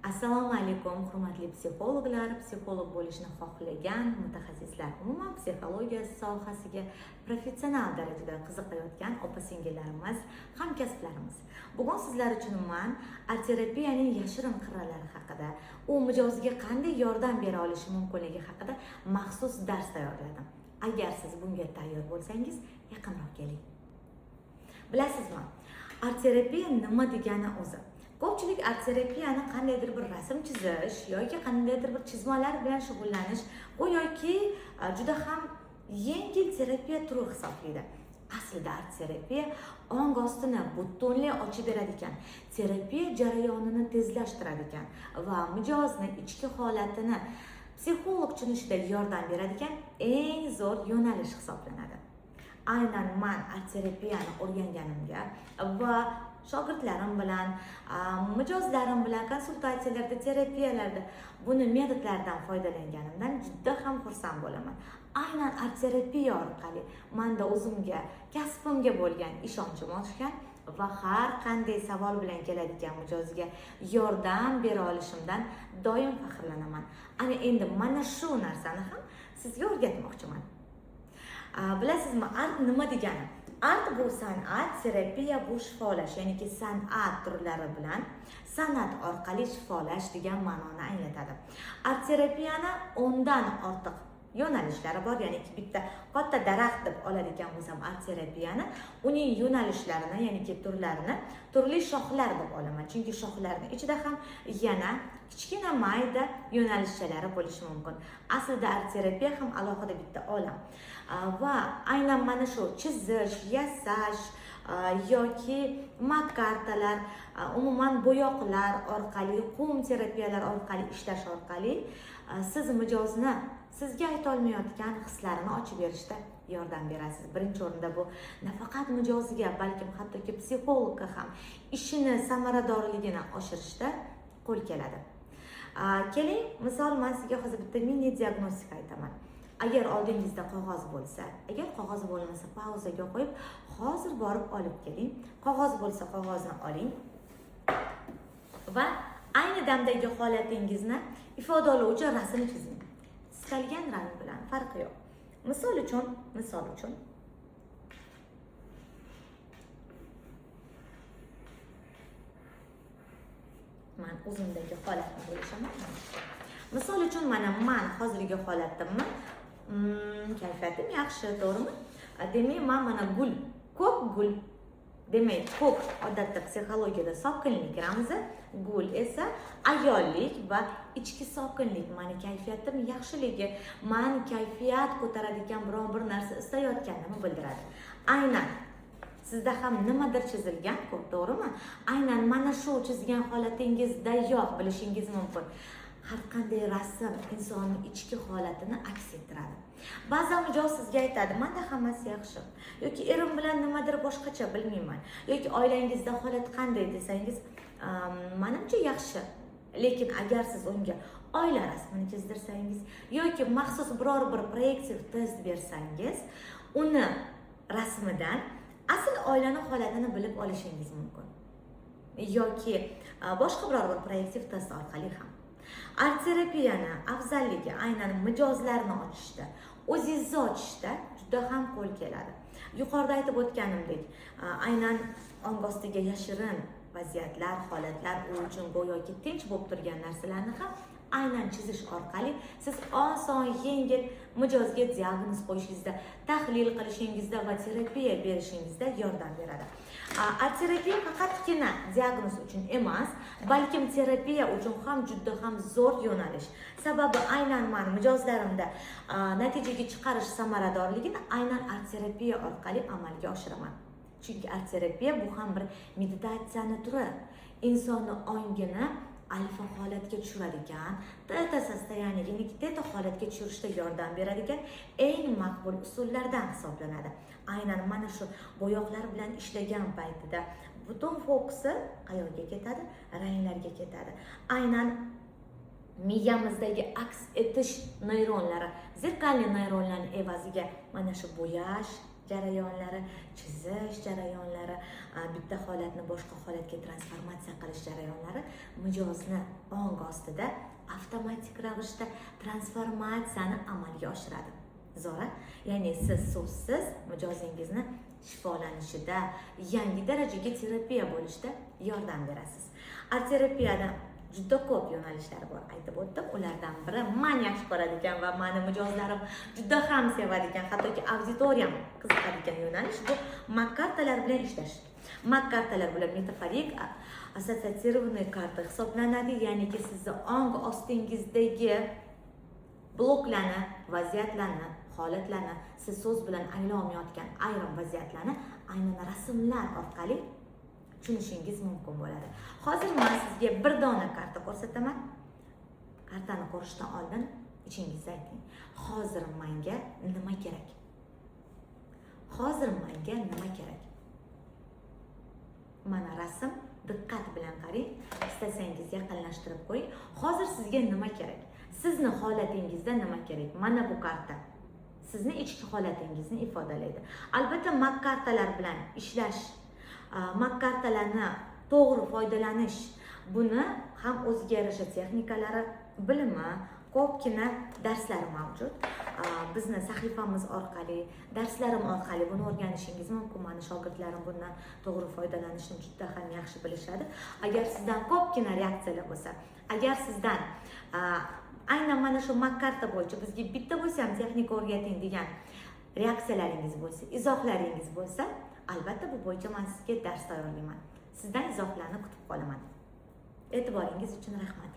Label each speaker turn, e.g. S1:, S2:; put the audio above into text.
S1: Assalomu alaykum, hurmatli psixologlar, psixolog bo'lishni xohlagan mutaxassislar, umuman psixologiya sohasiga professional darajada qiziqayotgan opa-singillarimiz, hamkasblarimiz. Bugun sizlar uchun man art-terapiyaning yashirin qirralari haqida, u mijozga qanday yordam bera olishi mumkinligi haqida maxsus dars tayyorladim. Agar siz bunga tayyor bo'lsangiz, yaqinroq keling. Bilasizmi, art-terapiya nima degani o'zi? Ko'pchilik art-terapiyani qandaydir bir rasm chizish yoki qandaydir bir chizmalar bilan shug'ullanish, go'yoki juda ham yengil terapiya turi hisoblaydi. Aslida art-terapiya ong ostini butunlay ochib beradigan, terapiya jarayonini tezlashtiradigan va mijozni ichki holatini psixolog tushunishida yordam beradigan eng zo'r yo'nalish hisoblanadi. Aynan man art-terapiyani o'rganganimga va shogirdlarim bilan, mijozlarim bilan konsultatsiyalarda, terapiyalarda buni metodlaridan foydalanganimdan juda ham xursand bo'laman. Aynan art-terapiya orqali menda o'zimga, kasbimga bo'lgan ishonchim oshgan va har qanday savol bilan keladigan mijozga yordam bera olishimdan doim faxrlanaman. Ana endi mana shu narsani ham sizga o'rgatmoqchiman. Bilasizmi, art nima degani? Art bu san'at, terapiya bu shifolash, ya'niki san'at turlari bilan san'at orqali shifolash degan ma'noni anglatadi. Art terapiyani 10 dan ortiq yo'nalishlari bor, ya'niki bitta katta daraxt deb oladigan bo'lsam art terapiyani, uning yo'nalishlarini, ya'niki turlarini turli shoxlar deb olaman. Chunki shoxlarning ichida ham yana kichkina mayda yo'nalishchalari bo'lishi mumkin. Aslida art terapiya ham alohida bitta olam. Va aynan mana shu chizish, yasash yoki mak kartalar, umuman bo'yoqlar orqali, qum terapiyalar orqali ishlash orqali siz mijozni sizga aytolmayotgan hislarini ochib berishda yordam berasiz. Birinchi o'rinda bu nafaqat mijozga, balkim hattoki psixologga ham ishini samaradorligini oshirishda qo'l keladi. Keling, misol man sizga hozir bitta mini diagnostika aytaman. Agar oldingizda qog'oz bo'lsa, agar qog'oz bo'lmasa pauzaga qo'yib, hozir borib olib keling. Qog'oz bo'lsa qog'ozni oling va ayni damdagi holatingizni ifodalovchi rasm chizing. Istalgan rang bilan, farqi yo'q. Misol uchun man o'zimdagi holatni bo'lishaman. Misol uchun mana man hozirgi holatimni, kayfiyatim yaxshi, to'g'rimi? Demak, man mana gul, ko'k gul. Demak, ko'k odatda psixologiyada sokinlik ramzi, gul esa ayollik va ichki sokinlik, mani kayfiyatim yaxshiligi, man kayfiyat ko'taradigan biron bir narsa istayotganimni bildiradi. Aynan sizda ham nimadir chizilgan ko'p, to'g'rimi? Aynan mana shu chizgan holatingizdayoq bilishingiz mumkin. Har qanday rasm insonning ichki holatini aks ettiradi. Ba'zan mijoz sizga aytadi, menda hammasi yaxshi, yoki erim bilan nimadir boshqacha bilmayman, yoki oilangizda holat qanday desangiz, manimcha yaxshi. Lekin agar siz unga oila rasmini chizdirsangiz yoki maxsus biror bir proyektiv test bersangiz, uni rasmidan asl oilani holatini bilib olishingiz mumkin. Yoki boshqa biror bir proyektiv test orqali ham. Art terapiyani afzalligi aynan mijozlarni ochishda, o'zingizni ochishda juda ham qo'l keladi. Yuqorida aytib o'tganimdek, aynan ong ostiga yashirin vaziyatlar, holatlar, u uchun go'yoki tinch bo'lib turgan narsalarni ham aynan chizish orqali siz oson, yengil mijozga diagnoz qo'yishingizda, tahlil qilishingizda va terapiya berishingizda yordam beradi. Art terapiya faqatgina diagnoz uchun emas, balkim terapiya uchun ham juda ham zo'r yo'nalish. Sababi aynan man mijozlarimda natijaga chiqarish samaradorligini aynan art terapiya orqali amalga oshiraman. Chunki art terapiya bu ham bir meditatsiyani turi. Insonni ongini alfa holatga tushiradigan, teta состояние, ya'ni teta holatga tushirishda yordam beradigan eng maqbul usullardan hisoblanadi. Aynan mana shu bo'yoqlar bilan ishlagan paytida butun fokusi qayerga ketadi? Ranglarga ketadi. Aynan miyamizdagi aks etish neyronlari, zerkalli neyronlarning evaziga mana shu bo'yash, Jarayonlari, chizish jarayonlari, bitta holatni boshqa holatga transformatsiya qilish jarayonlari mijozni ong ostida avtomatik ravishda transformatsiyani amalga oshiradi. Zora, ya'ni siz so'zsiz mijozingizni shifolanishida, yangi darajaga terapiya bo'lishda yordam berasiz. Art terapiyada juda ko'p yo'nalishlari bor, aytib o'tdim. Ulardan biri man yaxshi ko'radigan va mani mijozlarim juda ham sevadigan, hattoki auditoriyam qiziqadigan yo'nalish bu Маг kartalar bilan ishlash. Маг kartalar bular metaforik ассоциативный karta hisoblanadi, ya'niki sizni ong ostingizdagi bloklarni, vaziyatlarni, holatlarni, siz so'z bilan anglay olmayotgan ayrim vaziyatlarni aynan rasmlar orqali tushunishingiz mumkin bo'ladi. Hozir man sizga bir dona karta ko'rsataman. Kartani ko'rishdan oldin ichingizda ayting: hozir manga nima kerak? Hozir manga nima kerak? Mana rasm, diqqat bilan qarang, istasangiz yaqinlashtirib qo'ying. Hozir sizga nima kerak? Sizni holatingizda nima kerak? Mana bu karta sizni ichki holatingizni ifodalaydi. Albatta, Маг kartalar bilan ishlash, Маг kartalarni to'g'ri foydalanish, buni ham o'ziga yarasha texnikalari, bilimi, ko'pgina darslari mavjud. Bizni sahifamiz orqali, darslarim orqali buni o'rganishingiz mumkin. Mani shogirdlarim bundan to'g'ri foydalanishni juda ham yaxshi bilishadi. Agar sizdan ko'pgina reaksiyalar bo'lsa, agar sizdan aynan mana shu Маг karta bo'yicha bizga bitta bo'lsa ham texnika o'rgating degan reaksiyalaringiz bo'lsa, izohlaringiz bo'lsa, albatta bu bo'yicha man sizga dars tayyorlayman. Sizdan izohlarni kutib qolaman. E'tiboringiz uchun rahmat.